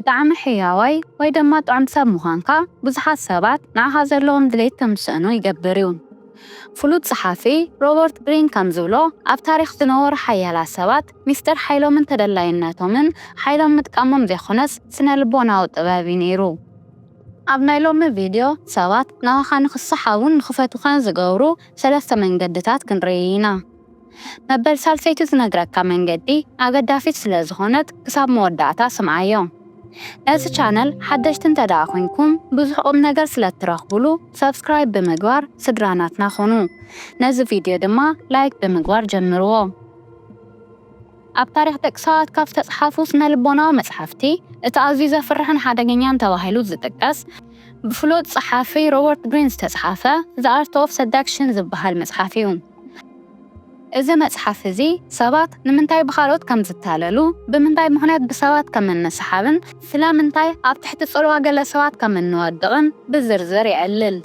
ብጣዕሚ ሕያዋይ ወይ ድማ ጥዑም ሰብ ምዃንካ ብዙሓት ሰባት ንዓኻ ዘለዎም ድሌት ከም ዝስእኑ ይገብር እዩ። ፍሉጥ ጸሓፊ ሮበርት ግሪን ከም ዝብሎ፣ ኣብ ታሪኽ ዝነበሩ ሓያላት ሰባት ሚስጥር ሓይሎምን ተደላይነቶምን ሓይሎም ምጥቃሞም ዘይኮነስ ስነ ልቦናዊ ጥበብ እዩ ነይሩ። ኣብ ናይ ሎሚ ቪድዮ ሰባት ናባኻ ንኽስሓቡን ንኽፈቱኻን ዝገብሩ ሰለስተ መንገድታት ክንርኢ ኢና። መበል ሳልሰይቲ ዝነግረካ መንገዲ ኣገዳፊት ስለ ዝኾነት ክሳብ መወዳእታ ስምዓዮ። ነዚ ቻነል ሓደሽቲ እንተ ደኣ ኮይንኩም ብዙሕ ቁም ነገር ስለ እትረኽቡሉ ሰብስክራይብ ብምግባር ስድራ ናትና ኩኑ። ነዚ ቪድዮ ድማ ላይክ ብምግባር ጀምርዎ። ኣብ ታሪኽ ደቂ ሰባት ካብ ዝተጽሓፉ ስነ ልቦናዊ መጽሓፍቲ እቲ ኣዝዩ ዘፍርሕን ሓደገኛን ተባሂሉ ዝጥቀስ ብፍሉጥ ጸሓፊ ሮበርት ግሪን ዝተጽሓፈ The Art of Seduction ዝበሃል መጽሓፍ እዩ። እዚ መጽሓፍ እዚ ሰባት ንምንታይ ብኻልኦት ከም ዝታለሉ፣ ብምንታይ ምኽንያት ብሰባት ከም እንስሓብን ስለምንታይ ኣብ ትሕቲ ጽልዋ ገለ ሰባት ከም እንወድቕን ብዝርዝር የዕልል።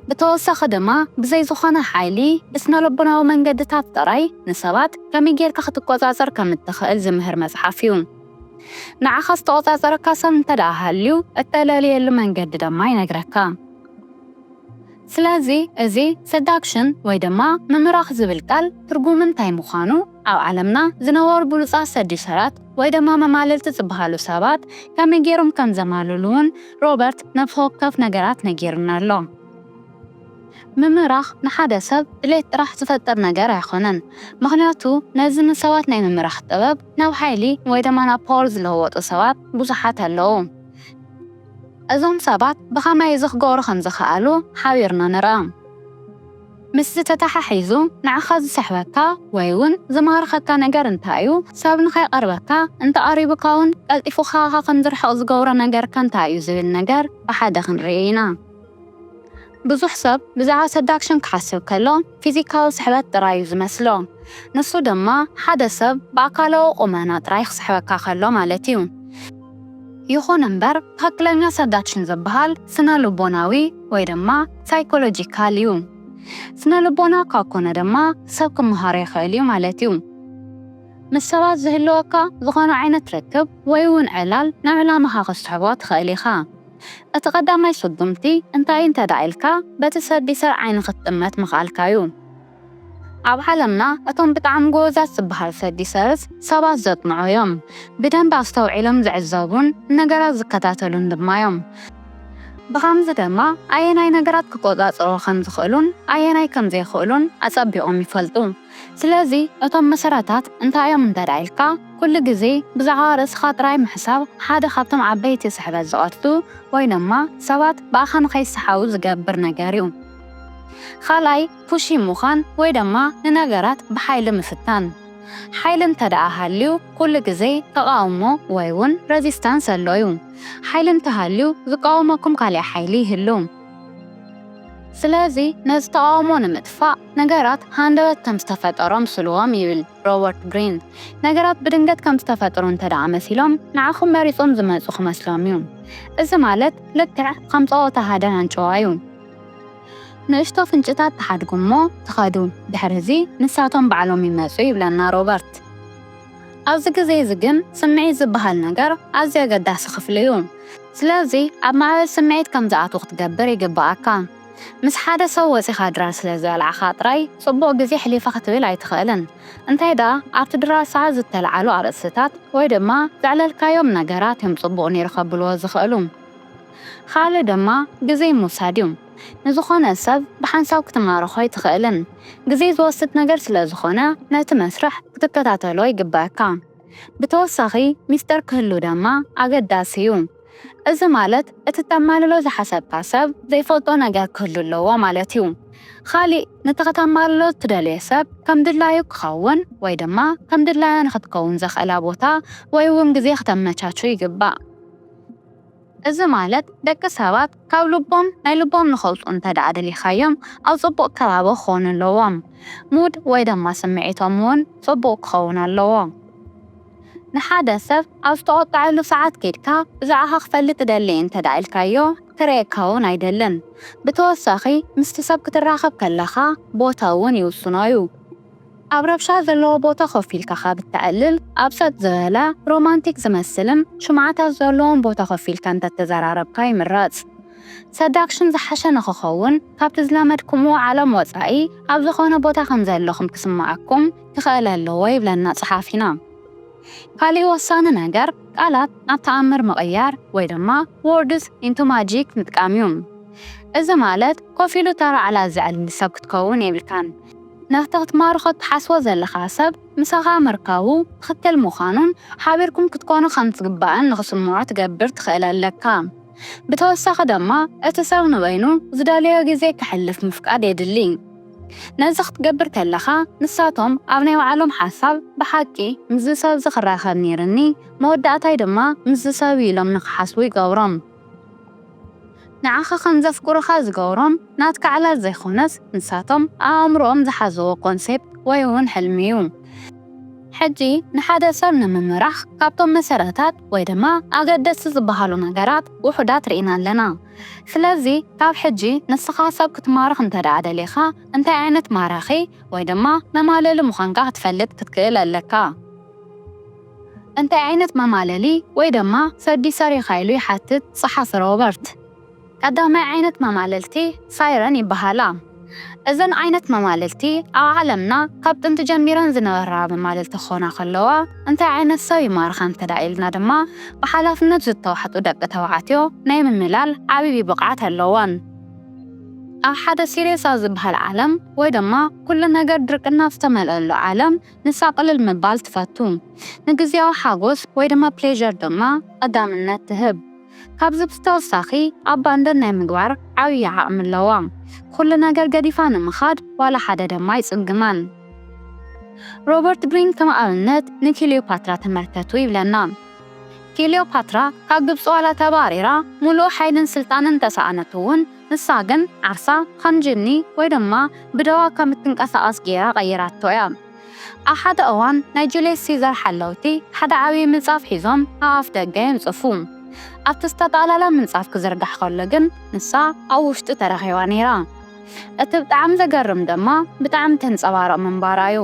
ብተወሳኺ ድማ ብዘይ ዝኾነ ሓይሊ ብስነ ልቦናዊ መንገድታት ጥራይ ንሰባት ከመይ ጌርካ ክትቆጻጸር ከም እትኽእል ዝምህር መጽሓፍ እዩ። ንዓኻ ዝተቆጻጸረካ ሰብ እንተ ደኣ ሃልዩ እተለልየሉ መንገዲ ድማ ይነግረካ። ስለዚ እዚ ሰዳክሽን ወይ ድማ ምምራኽ ዝብል ቃል ትርጉም እንታይ ምዃኑ ኣብ ዓለምና ዝነበሩ ብሉጻት ሰዲሰራት ወይ ድማ መማለልቲ ዝበሃሉ ሰባት ከመይ ገይሮም ከም ዘማልሉ እውን ሮበርት ነፍሲ ወከፍ ነገራት ነጊሩና ኣሎ። ምምራኽ ንሓደ ሰብ ድሌት ጥራሕ ዝፈጥር ነገር ኣይኮነን፣ ምኽንያቱ ነዚ ንሰባት ናይ ምምራኽ ጥበብ ናብ ሓይሊ ወይ ድማ ናብ ፓወር ዝለወጡ ሰባት ብዙሓት ኣለዉ። እዞም ሰባት ብኸመይ እዚ ክገብሩ ከም ዝኸኣሉ ሓቢርና ንርኣ። ምስዚ ተተሓሒዙ ንዓኻ ዝስሕበካ ወይ እውን ዝማርኸካ ነገር እንታይ እዩ? ሰብ ንኸይቐርበካ እንተቐሪቡካ እውን ቀልጢፉ ካባኻ ከም ዝርሕቕ ዝገብሮ ነገርካ እንታይ እዩ ዝብል ነገር ብሓደ ክንርኢ ኢና። ብዙሕ ሰብ ብዛዕባ ሰዳክሽን ክሓስብ ከሎ ፊዚካዊ ስሕበት ጥራይ እዩ ዝመስሎ። ንሱ ድማ ሓደ ሰብ ብኣካላዊ ቁመና ጥራይ ክስሕበካ ከሎ ማለት እዩ። ይኹን እምበር ትኽክለኛ ሰዳክሽን ዝበሃል ስነ ልቦናዊ ወይ ድማ ሳይኮሎጂካል እዩ። ስነ ልቦና እኳ ኮነ ድማ ሰብ ክመሃሮ ይኽእል እዩ ማለት እዩ። ምስ ሰባት ዝህልወካ ዝኾነ ዓይነት ርክብ ወይ እውን ዕላል ንዕላማኻ ክስሕቦ ትኽእል ኢኻ። እቲ ቀዳማይ ስጉምቲ እንታይ እንተ ደኣ ኢልካ በቲ ሰዲሰር ዓይኒ ክትጥመት ምኽኣልካ እዩ። ኣብ ዓለምና እቶም ብጣዕሚ ጎበዛት ዝበሃል ሰዲሰርስ ሰባት ዘጥንዑ እዮም። ብደንቢ ኣስተውዒሎም ዝዕዘቡን ነገራት ዝከታተሉን ድማ እዮም። ብኸምዚ ድማ ኣየናይ ነገራት ክቆጻጸሩ ከም ዝኽእሉን ኣየናይ ከም ዘይኽእሉን ኣጸቢቖም ይፈልጡ። ስለዚ እቶም መሰረታት እንታይ እዮም እንተ ደኣ ኢልካ ኩሉ ግዜ ብዛዕባ ርእስኻ ጥራይ ምሕሳብ ሓደ ካብቶም ዓበይቲ ስሕበት ዝቐትሉ ወይ ድማ ሰባት ብኣኻ ንኸይሰሓቡ ዝገብር ነገር እዩ። ካልኣይ ፑሺ ምዃን ወይ ድማ ንነገራት ብሓይሊ ምፍታን። ሓይሊ እንተ ደኣ ሃልዩ ኩሉ ግዜ ተቓውሞ ወይ እውን ረዚስታንስ ኣሎ እዩ። ሓይሊ እንተሃልዩ ዝቃወመኩም ካሊእ ሓይሊ ይህሉ። ስለዚ ነዚ ተቓውሞ ንምጥፋእ ነገራት ሃንደበት ከም ዝተፈጠሮም ስልዎም ይብል ሮበርት ግሪን። ነገራት ብድንገት ከም ዝተፈጠሩ እንተ ደኣ መሲሎም ንዓኹም መሪጾም ዝመጹ ክመስሎም እዩ። እዚ ማለት ልክዕ ከም ጸወታ ሃደ ኣንጨዋ እዩ። ንእሽቶ ፍንጭታት ትሓድጉ እሞ ትኸዱ፣ ድሕሪ እዚ ንሳቶም ባዕሎም ይመጹ ይብለና ሮበርት። ኣብዚ ግዜ እዚ ግን ስምዒት ዝበሃል ነገር ኣዝዩ ኣገዳሲ ክፍሊ እዩ። ስለዚ ኣብ ማዕበል ስምዒት ከም ዝኣትዉ ክትገብር ይግብኣካ። ምስ ሓደ ሰብ ወጺኻ ድራር ስለ ዝበላዕኻ ጥራይ ጽቡቕ ግዜ ኣሕሊፈ ክትብል ኣይትኽእልን። እንታይ ደኣ ኣብቲ ድራር ሰዓት ዝተልዓሉ ኣርእስትታት ወይ ድማ ዘዕለልካዮም ነገራት እዮም ጽቡቕ ነይሩ ከብልዎ ዝኽእሉ። ካልእ ድማ ግዜ ምውሳድ እዩ። ንዝኾነ ሰብ ብሓንሳብ ክትማርኾ ኣይትኽእልን። ግዜ ዝወስድ ነገር ስለ ዝኾነ ነቲ መስርሕ ክትከታተሎ ይግበኣካ። ብተወሳኺ ሚስጥር ክህሉ ድማ ኣገዳሲ እዩ። እዚ ማለት እቲ ተማልሎ ዝሓሰብካ ሰብ ዘይፈልጦ ነገር ክህሉ ኣለዎ ማለት እዩ። ካሊእ ነቲ ከተማልሎ እትደልዮ ሰብ ከም ድላዩ ክኸውን ወይ ድማ ከም ድላያ ንኽትከውን ዘኽእላ ቦታ ወይ እውን ግዜ ክተመቻቹ ይግባእ። እዚ ማለት ደቂ ሰባት ካብ ልቦም ናይ ልቦም ንኸውፅኡ እንተ ደኣ ደሊኻዮም ኣብ ፅቡቕ ከባቢ ክኾኑ ኣለዎም። ሙድ ወይ ድማ ስምዒቶም እውን ፅቡቕ ክኸውን ኣለዎ። ንሓደ ሰብ ኣብ ዝተቖጠዐሉ ሰዓት ኬድካ ብዛዕባኻ ክፈልጥ እደሊ እንተ ደኣ ኢልካዮ ክርእየካ እውን ኣይደልን። ብተወሳኺ ምስቲ ሰብ ክትራኸብ ከለኻ ቦታ እውን ይውስኖ እዩ። ኣብ ረብሻ ዘለዎ ቦታ ኮፍ ኢልካ ካብ እተዕልል፣ ኣብ ጸጥ ዝበለ፣ ሮማንቲክ ዝመስልን ሽምዓታት ዘለዎን ቦታ ኮፍ ኢልካ እንተተዘራረብካ ይምረጽ። ሰዳክሽን ዝሓሸ ንኽኸውን፣ ካብቲ ዝለመድኩምዎ ዓለም ወጻኢ ኣብ ዝኾነ ቦታ ከም ዘለኹም ክስምዓኩም ክኽእል ኣለዎ ይብለና ጸሓፊና። ካልእ ወሳኒ ነገር፣ ቃላት ናብ ተኣምር ምቕያር ወይ ድማ words into magic ምጥቃም እዩ። እዚ ማለት ኮፍ ኢሉ ተራ ዕላል ዘዕልል ሰብ ክትከውን የብልካን። ነቲ ክትማርኾ እትሓስቦ ዘለኻ ሰብ ምሳኻ ምርካቡ ትኽክል ምዃኑን ሓቢርኩም ክትኮኑ ከም ዝግባእን ንኽስምዖ ትገብር ትኽእል ኣለካ። ብተወሳኺ ድማ እቲ ሰብ ንበይኑ ዝደለዮ ግዜ ከሕልፍ ምፍቃድ የድሊ። ነዚ ክትገብር ከለኻ ንሳቶም ኣብ ናይ ባዕሎም ሓሳብ ብሓቂ ምስዚ ሰብዚ ክራኸብ ነይርኒ፣ መወዳእታይ ድማ ምስዚ ሰብ ኢሎም ንኽሓስቡ ይገብሮም። ንዓኻ ከም ዘፍቅሩኻ ዝገብሮም ናትካ ዕላል ዘይኮነስ ንሳቶም ኣብ ኣእምሮኦም ዝሓዝዎ ኮንሴፕት ወይ እውን ሕልሚ እዩ። ሕጂ ንሓደ ሰብ ንምምራሕ ካብቶም መሰረታት ወይ ድማ ኣገደስቲ ዝበሃሉ ነገራት ውሑዳት ርኢና ኣለና። ስለዚ ካብ ሕጂ ንስኻ ሰብ ክትማርኽ እንተ ደኣ ደሊኻ እንታይ ዓይነት ማራኺ ወይ ድማ መማለሊ ምዃንካ ክትፈልጥ ክትክእል ኣለካ። እንታይ ዓይነት መማለሊ ወይ ድማ ሰዲሰር ኢኻ ኢሉ ይሓትት ጸሓፊ ሮበርት። ቀዳማይ ዓይነት መማለልቲ ሳይረን ይበሃላ። እዘን ዓይነት መማለልቲ ኣብ ዓለምና ካብ ጥንቲ ጀሚረን ዝነበራ መማለልቲ ክኾና ከለዋ እንታይ ዓይነት ሰብ ይማርኸን እንተ ደኣ ኢልና ድማ ብሓላፍነት ዝተዋሕጡ ደቂ ተባዕትዮ ናይ ምምላል ዓብዪ ብቕዓት ኣለወን። ኣብ ሓደ ሲሪየስ ኣብ ዝበሃል ዓለም ወይ ድማ ኩሉ ነገር ድርቅና ዝተመልአሉ ዓለም ንሳ ቅልል ምባል ትፈቱ። ንግዜያዊ ሓጎስ ወይ ድማ ፕሌዠር ድማ ቀዳምነት ትህብ። ካብዚ ብተወሳኺ ኣባንደን ናይ ምግባር ዓብዪ ዓቕሚ ኣለዋ። ኩሉ ነገር ገዲፋ ንምኻድ ዋላ ሓደ ድማ ኣይጽግማን። ሮበርት ግሪን ከም ኣብነት ንክሊዮፓትራ ተመልከቱ ይብለና። ክሊዮፓትራ ካብ ግብፂ ዋላ ተባሪራ ሙሉእ ሓይልን ስልጣንን ተሰኣነት እውን ንሳ ግን ዓርሳ ከም ጅኒ ወይ ድማ ብደዋ ከም እትንቀሳቐስ ገይራ ቀይራቶ እያ። ኣብ ሓደ እዋን ናይ ጁልየስ ሲዛር ሓለውቲ ሓደ ዓብዪ ምንጻፍ ሒዞም ኣብ ኣፍ ደገ የንጽፉ። ኣብቲ ዝተጠቕለለ ምንጻፍ ክዝርጋሕ ከሎ ግን ንሳ ኣብ ውሽጢ ተረኺባ ነይራ። እቲ ብጣዕሚ ዘገርም ድማ ብጣዕሚ ተንጸባርቕ ምንባራ እዩ።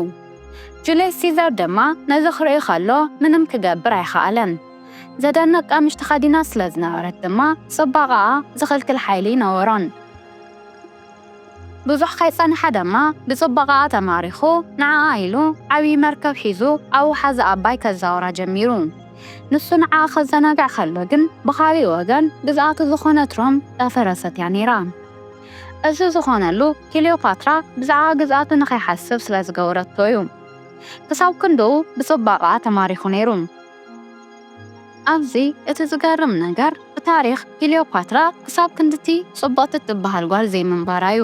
ጁልየስ ሲዛር ድማ ነዚ ክርኢ ከሎ ምንም ክገብር ኣይኸኣለን። ዘደንቕ ቀምሽ ተኸዲና ስለ ዝነበረት ድማ ጽባቐኣ ዝኽልክል ሓይሊ ኣይነበሮን። ብዙሕ ከይጸንሐ ድማ ብጽባቐኣ ተማሪኹ ንዓኣ ኢሉ ዓብዪ መርከብ ሒዙ ኣብ ወሓዚ ኣባይ ከዛውራ ጀሚሩ። ንሱ ንዓኣ ከዘናግዕ ከሎ ግን ብኻሊእ ወገን ግዝኣቱ ዝኾነት ሮም ዳፈረሰት እያ ነይራ። እዚ ዝኾነሉ ክሊዮፓትራ ብዛዕባ ግዝኣቱ ንኸይሓስብ ስለ ዝገበረቶ እዩ። ክሳብ ክንድኡ ብጽባቐኣ ተማሪኹ ነይሩ። ኣብዚ እቲ ዝገርም ነገር ብታሪኽ ክሊዮፓትራ ክሳብ ክንድቲ ጽብቕቲ እትበሃል ጓል ዘይምንባራ እዩ።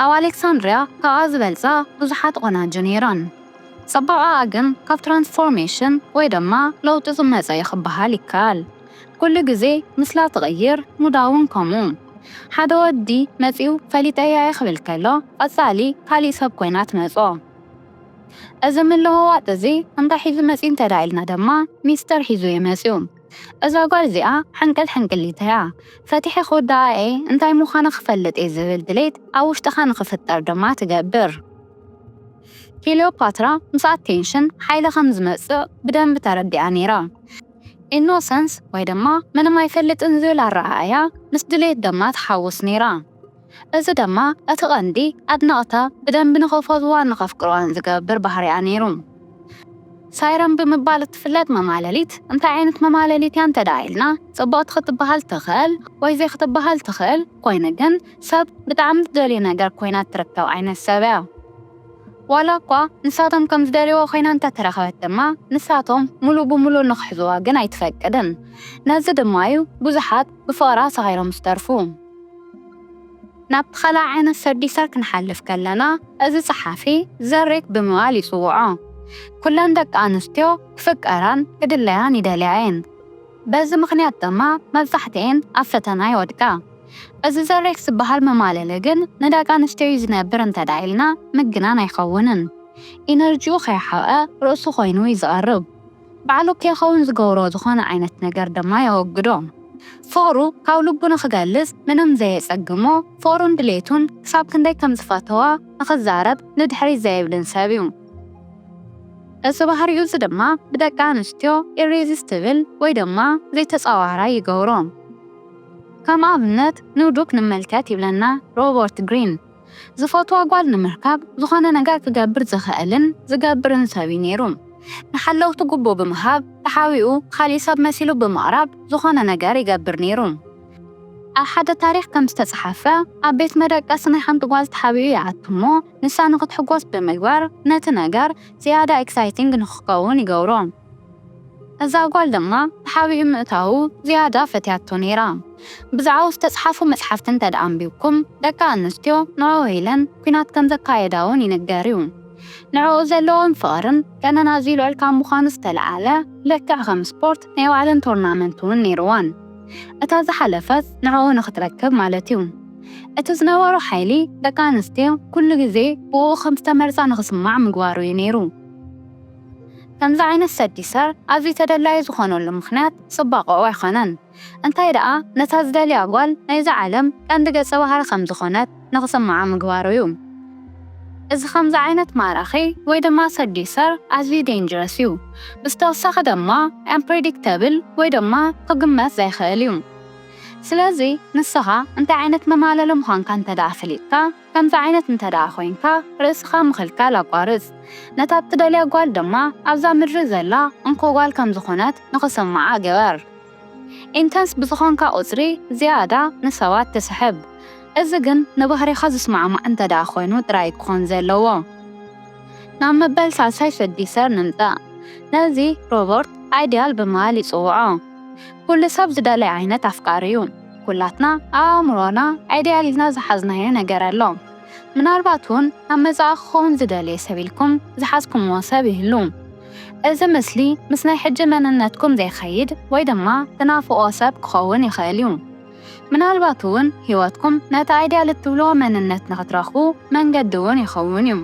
ኣብ ኣሌክሳንድሪያ ካብኣ ዝበልጻ ብዙሓት ቆናጁ ነይረን። ጽባቐኣ ግን ካብ ትራንስፎርሜሽን ወይ ድማ ለውጢ ዝመጸ እዩ ክበሃል ይከኣል። ኩሉ ግዜ ምስላ ትቕይር፣ ሙዳ እውን ከምኡ። ሓደ ወዲ መጺኡ ፈሊጠያ እየ ክብል ከሎ ቀጻሊ ካሊእ ሰብ ኮይና ትመጾ። እዚ ምልውዋጥ እዚ እንታይ ሒዙ መጺኡ እንተ ደኣ ኢልና ድማ ሚስጥር ሒዙ እዩ መጺኡ። እዛ ጓል እዚኣ ሕንቅል ሕንቅሊት እያ። ፈቲሐ ክውድኣ እየ እንታይ ምዃነ ክፈልጥ እየ ዝብል ድሌት ኣብ ውሽጥኻ ንኽፍጠር ድማ ትገብር። ክሊዮፓትራ ምስ ኣቴንሽን ሓይሊ ከም ዝመጽእ ብደንቢ ተረዲኣ ነይራ። ኢኖሰንስ ወይ ድማ ምንም ኣይፈልጥን ዝብል ኣረኣእያ ምስ ድሌት ድማ ትሓውስ ነይራ። እዚ ድማ እቲ ቀንዲ ኣድነቕታ ብደንቢ ንኽፈትዋን ንኸፍቅርዋን ዝገብር ባህሪኣ ነይሩ። ሳይረን ብምባል እትፍለጥ መማለሊት እንታይ ዓይነት መማለሊት እያ እንተ ደኣ ኢልና ጽብቕቲ ክትበሃል ትኽእል ወይ ዘይክትበሃል ትኽእል ኮይኑ ግን ሰብ ብጣዕሚ ዝደልዮ ነገር ኮይና እትርከብ ዓይነት ሰብ እያ። ዋላ እኳ ንሳቶም ከም ዝደልይዎ ኮይና እንተተረኸበት ድማ ንሳቶም ሙሉእ ብሙሉእ ንኽሕዝዋ ግን ኣይትፈቅድን። ነዚ ድማ እዩ ብዙሓት ብፍቕራ ሰኺሮም ዝተርፉ። ናብቲ ካልእ ዓይነት ሰዲሰር ክንሓልፍ ከለና እዚ ጸሓፊ ዘሬክ ብምባል ይጽውዖ። ኩለን ደቂ ኣንስትዮ ክፍቀራን ክድለያን ይደልያ እየን። በዚ ምኽንያት ድማ መብዛሕትኤን ኣብ ፈተና ይወድቃ። እዚ ዘሬክ ዝበሃል መማለሊ ግን ንደቂ ኣንስትዮ እዩ ዝነብር እንተ ደኣ ኢልና ምግናን ኣይኸውንን። ኢነርጂኡ ከይሓብአ ርእሱ ኮይኑ እዩ ዝቐርብ። ባዕሉ ከይኸውን ዝገብሮ ዝኾነ ዓይነት ነገር ድማ የወግዶ። ፍቕሩ ካብ ልቡ ንኽገልጽ ምንም ዘየጸግሞ፣ ፍቕሩን ድሌቱን ክሳብ ክንደይ ከም ዝፈተዋ ንኽዛረብ ንድሕሪት ዘየብልን ሰብ እዩ። እዚ ባህሪኡ እዚ ድማ ብደቂ ኣንስትዮ ኢሬዚስቲብል ወይ ድማ ዘይተጻዋራይ ይገብሮ። ከም ኣብነት ንዱክ ንመልከት ይብለና ሮበርት ግሪን። ዝፈትዋ ጓል ንምርካብ ዝኾነ ነገር ክገብር ዝኽእልን ዝገብርን ሰብ እዩ ነይሩ። ንሓለውቲ ጉቦ ብምሃብ ተሓቢኡ ካሊእ ሰብ መሲሉ ብምቕራብ ዝኾነ ነገር ይገብር ነይሩ። ኣብ ሓደ ታሪኽ ከም ዝተጻሓፈ ኣብ ቤት መደቀሲ ናይ ሓንቲ ጓል ተሓቢኡ ይኣቱ እሞ ንሳ ንክትሕጎስ ብምግባር ነቲ ነገር ዝያዳ ኤክሳይቲንግ ንክኸውን ይገብሮ። እዛ ጓል ድማ ተሓቢኡ ምእታዉ ዝያዳ ፈትያቶ ነይራ። ብዛዕባኡ ዝተጻሓፉ መጽሓፍቲ እንተ ደኣ ኣንቢብኩም ደቂ ኣንስትዮ ንዕኡ ኢለን ኲናት ከም ዘካየዳ እውን ይንገር እዩ። ንዕኡ ዘለወን ፍቕርን ቀነን ኣዝዩ ልዑል ካብ ምዃኑ ዝተለዓለ ልክዕ ከም ስፖርት ናይ ባዕለን ቶርናመንት እውን ነይርወን። እታ ዝሓለፈት ንዕኡ ንክትረክብ ማለት እዩ። እቲ ዝነበሮ ሓይሊ ደቂ ኣንስትዮ ኩሉ ግዜ ብኡ ከም ዝተመርጻ ንክስማዕ ምግባሩ እዩ ነይሩ። ከምዚ ዓይነት ሰዲሰር ኣዝዩ ተደላዪ ዝኾነሉ ምኽንያት ጽባቐኡ ኣይኮነን። እንታይ ደኣ ነታ ዝደልያ ጓል ናይዛ ዓለም ቀንዲ ገጸ ባህሪ ከም ዝኾነት ንክስምዓ ምግባሩ እዩ። እዚ ከምዚ ዓይነት ማራኺ ወይ ድማ ሰዲሰር ኣዝዩ ዴንጀረስ እዩ። ብዝተወሳኺ ድማ ኣምፕሬዲክተብል ወይ ድማ ክግመት ዘይኽእል እዩ። ስለዚ ንስኻ እንታይ ዓይነት መማለሊ ምዃንካ እንተ ደኣ ፈሊጥካ፣ ከምዚ ዓይነት እንተ ደኣ ኮይንካ ርእስኻ ምኽልካል ኣቋርጽ። ነታ እትደልያ ጓል ድማ ኣብዛ ምድሪ ዘላ እንኮ ጓል ከም ዝኾነት ንኽስምዓ ግበር። ኢንተንስ ብዝኾንካ ቁጽሪ ዝያዳ ንሰባት ትስሕብ። እዚ ግን ንባህሪኻ ዝስማዕማዕ እንተ ደኣ ኮይኑ ጥራይ ክኾን ዘለዎ። ናብ መበል ሳልሳይ ሰዲሰር ንምጻእ። ነዚ ሮበርት ኣይዲያል ብምባል ይጽውዖ። ኩሉ ሰብ ዝደለየ ዓይነት ኣፍቃሪ እዩ። ኩላትና ኣብ ኣእምሮና ኣይዲያል ኢልና ዝሓዝናዮ ነገር ኣሎ። ምናልባት እውን ኣብ መጻኢ ክኸውን ዝደለየ ሰብ ኢልኩም ዝሓዝኩምዎ ሰብ ይህሉ። እዚ ምስሊ ምስ ናይ ሕጂ መንነትኩም ዘይኸይድ ወይ ድማ ትናፍቕዎ ሰብ ክኸውን ይኽእል እዩ። ምናልባት እውን ህይወትኩም ነቲ ኣይዲያል እትብልዎ መንነት ንኽትረኽቡ መንገዲ እውን ይኸውን እዩ።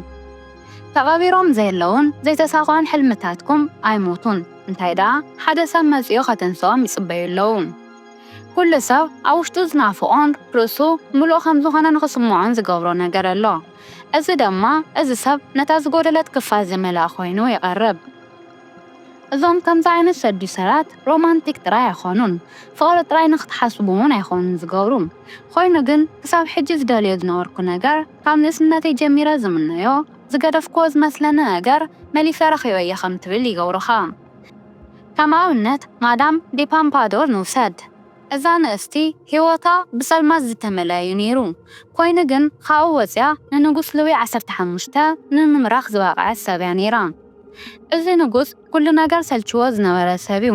ተቐቢሮም ዘየለውን ዘይተሳኽዑን ሕልምታትኩም ኣይሞቱን። እንታይ ደኣ ሓደ ሰብ መጺኡ ከተንስኦም ይጽበዩ ኣለዉ። ኩሉ ሰብ ኣብ ውሽጡ ዝናፍቖን ርእሱ ምሉእ ከም ዝኾነ ንኽስምዖን ዝገብሮ ነገር ኣሎ። እዚ ድማ እዚ ሰብ ነታ ዝጎደለት ክፋል ዝመልኣ ኮይኑ ይቐርብ። እዞም ከምዚ ዓይነት ሰዲሰራት ሮማንቲክ ጥራይ ኣይኾኑን፣ ፍቕሪ ጥራይ ንኽትሓስቡ እውን ኣይኾኑን ዝገብሩ። ኮይኑ ግን ክሳብ ሕጂ ዝደልዮ ዝነበርኩ ነገር፣ ካብ ንእስነተይ ጀሚረ ዝምነዮ፣ ዝገደፍክዎ ዝመስለኒ ነገር መሊሰ ረኺበዮ ከም ትብል ይገብሩኻ። ከም ኣብነት ማዳም ዲፓምፓዶር ንውሰድ። እዛ ንእስቲ ህይወታ ብጸልማት ዝተመልአ እዩ ነይሩ። ኮይኑ ግን ካብኡ ወጺኣ ንንጉስ ሉዊ ዓሰርተ ሓሙሽተ ንምምራኽ ዝበቕዐት ሰብ እያ ነይራ። እዚ ንጉስ ኩሉ ነገር ሰልችዎ ዝነበረ ሰብ እዩ።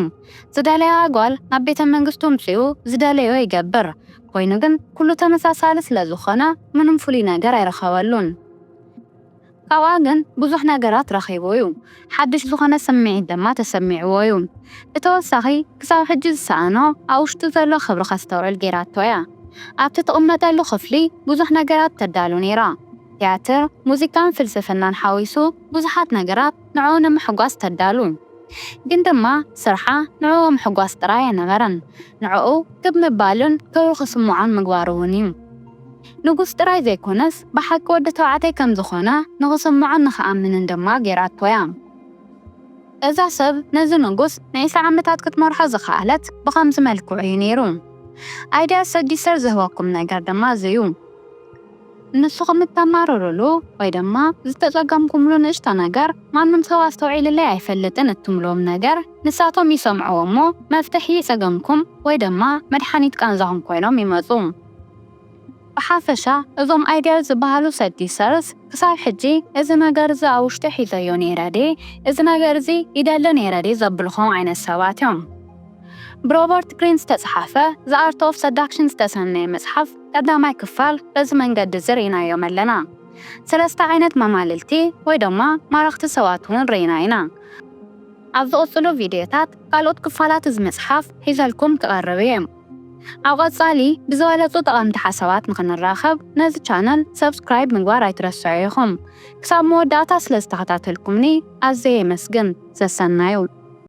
ዝደለያ ጓል ናብ ቤተ መንግስቱ ምጽኡ ዝደለዮ ይገብር። ኮይኑ ግን ኩሉ ተመሳሳሊ ስለ ዝኾነ ምንም ፍሉይ ነገር ኣይረኸበሉን። ካብኣ ግን ብዙሕ ነገራት ረኺቡ እዩ። ሓድሽ ዝኾነ ስምዒት ድማ ተሰሚዕዎ እዩ። ብተወሳኺ ክሳብ ሕጂ ዝሰኣኖ ኣብ ውሽጡ ዘሎ ክብሪ ከስተውዕል ገይራቶ እያ። ኣብቲ ትቕመጠሉ ክፍሊ ብዙሕ ነገራት ተዳሉ ነይራ። ቲያትር፣ ሙዚቃን ፍልስፍናን ሓዊሱ ብዙሓት ነገራት ንዕኡ ንምሕጓስ ተዳሉ። ግን ድማ ስርሓ ንዕኡ ምሕጓስ ጥራይ ኣይነበረን። ንዕኡ ክብ ምባልን ክብሪ ክስምዖን ምግባሩ እውን እዩ። ንጉስ ጥራይ ዘይኮነስ ብሓቂ ወዲ ተባዕታይ ከም ዝኾነ ንኽስምዖን ንኽኣምንን ድማ ገይራቶ እያ። እዛ ሰብ ነዚ ንጉስ ንዒስራ ዓመታት ክትመርሖ ዝኸኣለት ብኸምዚ መልክዑ እዩ ነይሩ። ኣይድያ ሰዲሰር ዝህበኩም ነገር ድማ እዚ እዩ። ንስኹም እተማርሩሉ ወይ ድማ ዝተጸገምኩምሉ ንእሽቶ ነገር ማንም ሰብ ኣስተውዒልለይ ኣይፈልጥን እትምልዎም ነገር ንሳቶም ይሰምዕዎ እሞ መፍትሒ ጸገምኩም ወይ ድማ መድሓኒት ቃንዛኹም ኮይኖም ይመጹ። ብሓፈሻ እዞም ኣይድያ ዝበሃሉ ሰዲሰርስ ክሳብ ሕጂ እዚ ነገር እዚ ኣብ ውሽጢ ሒዘዮ ነይረ ድየ፣ እዚ ነገር እዚ ይደሊ ነይረ ድየ ዘብልኹም ዓይነት ሰባት እዮም። ብሮበርት ግሪን ዝተጽሓፈ The Art of Seduction ዝተሰመየ መጽሓፍ ቀዳማይ ክፋል በዚ መንገዲ እዚ ርኢናዮም ኣለና። ሰለስተ ዓይነት መማልልቲ ወይ ድማ ማረኽቲ ሰባት እውን ርኢና ኢና። ኣብ ዝቕጽሉ ቪድዮታት ካልኦት ክፋላት እዚ መጽሓፍ ሒዘልኩም ክቐርብ እየ። ኣብ ቀጻሊ ብዝበለጹ ጠቐምቲ ሓሳባት ንኽንራኸብ ነዚ ቻነል ሰብስክራይብ ምግባር ኣይትረስዑ ኢኹም። ክሳብ መወዳእታ ስለ ዝተኸታተልኩምኒ ኣዝየ የመስግን። ሰሰናዩ።